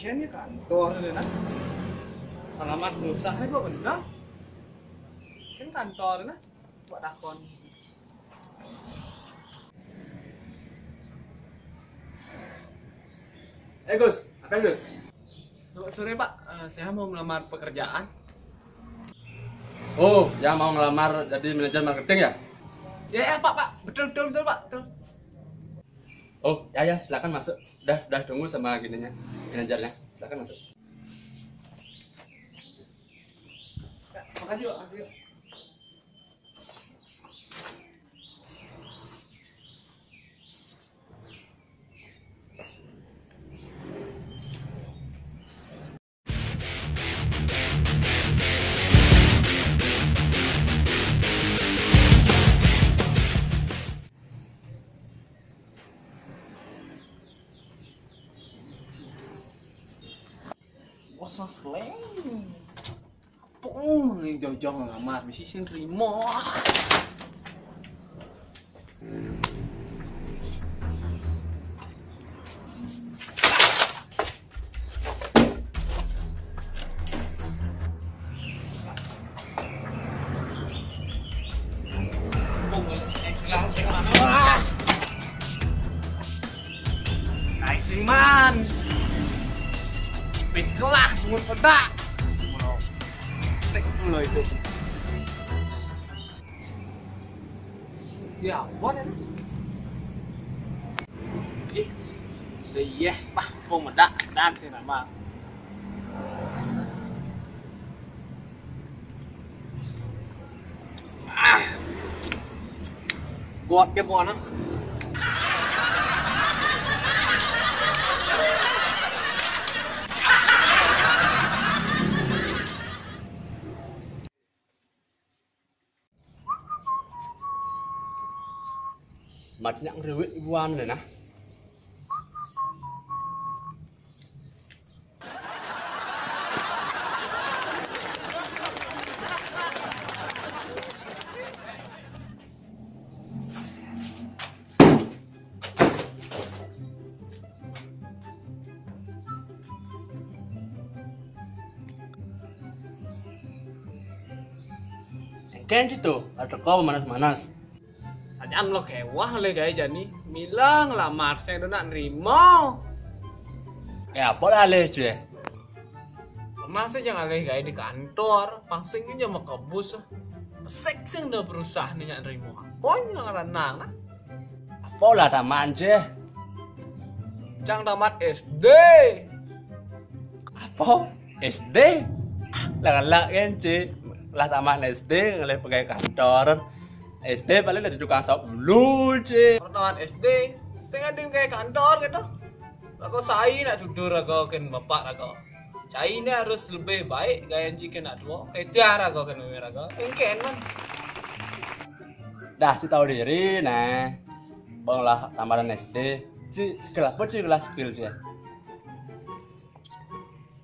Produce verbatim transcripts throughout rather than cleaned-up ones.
Kene kantor ne nah. Alamat susah ne kok bener. Kene kantor nah. Buat takon. Eh Gus, apa Gus? Selamat sore Pak. Eh, saya mau melamar pekerjaan. Oh, yang mau ngelamar jadi manajer marketing ya? Ya, ya Pak, Pak. Betul, betul, betul Pak. Betul. Oh, ya, ya, silakan masuk. Dah, dah tunggu sama gininya, manajernya. Silakan masuk. Ya, makasih Pak. Makasih, Pak. Wah, seleng. Pung, yang jauh-jauh ngelamar, mesti sing terima. Nice man. Pis kelah, mungut pedak. Sik lo itu. Ya, ampun ya. Ih, iya, pah, pung medak dan sih nama. Ah. Kuat ke buana. Mat nyak ngeriwik ibuan le nah. Engken situ, ada kau manas-manas. Sajaan lo kewah le gae jani, mila ngelamar sing do nak nerima. Eh, apa lah le je? Pernah sih jangan le gae di kantor, pangsing aja mau kebus. Sik sing do berusaha nih nyak nerima. Apa yang ngerenang nah? Apa lah taman je? Cang tamat S D. Apa? S D? Lah lah kan je. Lah tamat S D ngalih pegawai kantor. S D paling dari tukang sop dulu je. Tamat S D, setengah ding kayak kantor gitu. Raga sai nak tutur raga ken bapak raga. Cai ni harus lebih baik gaya cikin nak dua. Kayak tiar raga ken raga. Engken man. Dah, ci tahu diri nah. Bang lah tamaran S D. Ci skill apa ci, kelas skill dia?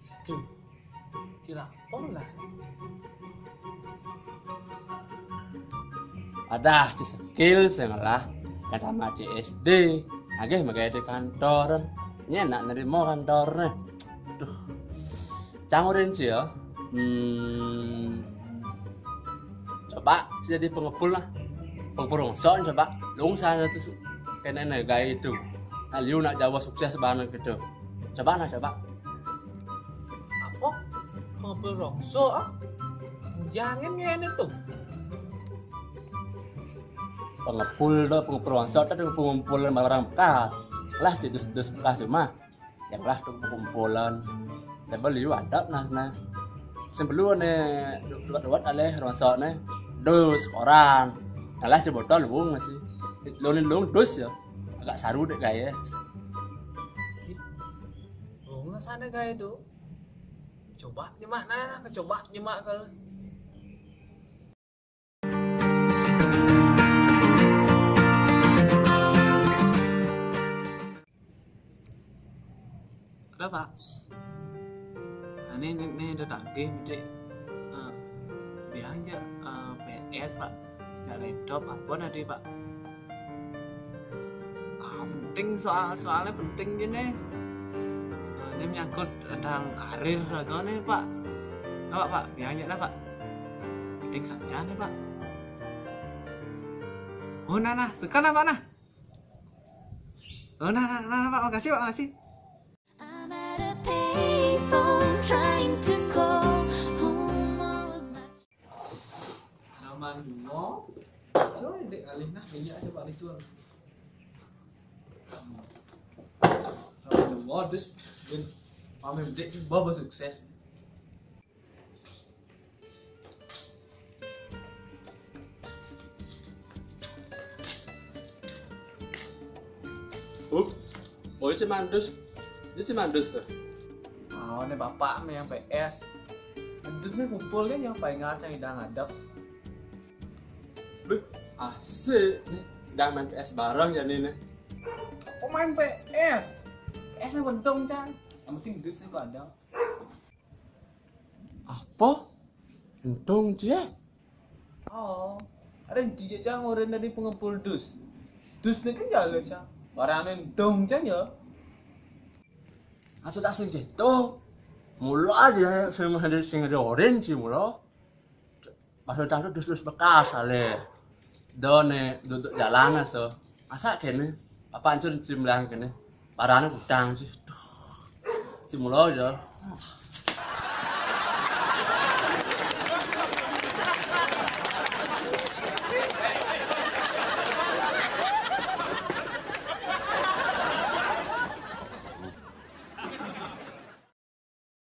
Skill. Skill apa lah? Ada ci skill sing lah. Ada maci S D. Agih megai di kantor. Nyenak nerima kantor nih. Duh. Cangurin sih ya. Hmm. Coba jadi pengepul lah. Pengepul rongsok coba. Lung sana tuh kena negai itu. Nah, liu nak Jawa sukses banget gitu. Coba lah, coba. Apa? Pengepul rongsok ah? Jangan ngene tuh. Pengepul tuh, pengepul rongsok tuh pengumpulan barang bekas. Lah, dus-dus bekas cuma. Yang lah tuh pengumpulan. Tebel yu adap nah, nah. Sing perlu ne duat-duat alih rosok ne. Dus koran. Kalah si botol wong masih. Lone lung dus ya. Agak saru dek gaya. Oh, nggak sana gaya tu. Coba nyemak nah, nah, coba nyemak kalau. Ada, Pak. Nah, ini, ini, ini ada tagih, Cik. Eh, bilang aja, eh, P S, Pak. Ya, laptop, apa nanti, Pak? Ah, penting soal, soalnya penting gini. Eh, ini menyangkut tentang karir atau nih, Pak. Apa, Pak? Bilang aja lah, Pak. Penting saja nih, Pak. Oh, nah, nah. Suka nah, Pak, nah. Oh, nah, nah, nah, nah, Pak. Makasih, Pak. Makasih. I'm at a payphone trying to call home all of my Halaman dua. Coba dek alih nah, ini aja Pak Licur. Halaman dua, terus ben pamit dek, bawa sukses. Up, oh, ini cemandus. Ini cemandus tuh. Oh, ini bapak nih yang P S. Gendut nih kumpul nih yang paling ngacang idang ngadep. Beuh, asik nih. Idang main P S bareng ya nih, nih. Apa main P S? P S nih untung, Cang. Yang penting dus nih kok ada. Apa? Untung dia? Oh, ada dia, Cang, orang dari pengepul dus. Dus nih kan jalan, Cang. Barangnya untung, Cang, ya. Asal tak sing gitu. Mula aja saya mah ada sing ada orange sih mula. Pas udah tuh dus-dus bekas ale. Done duduk jalan aso. Masa kene? Apa hancur jimlang kene? Parane utang sih. Duh. Si mula ya.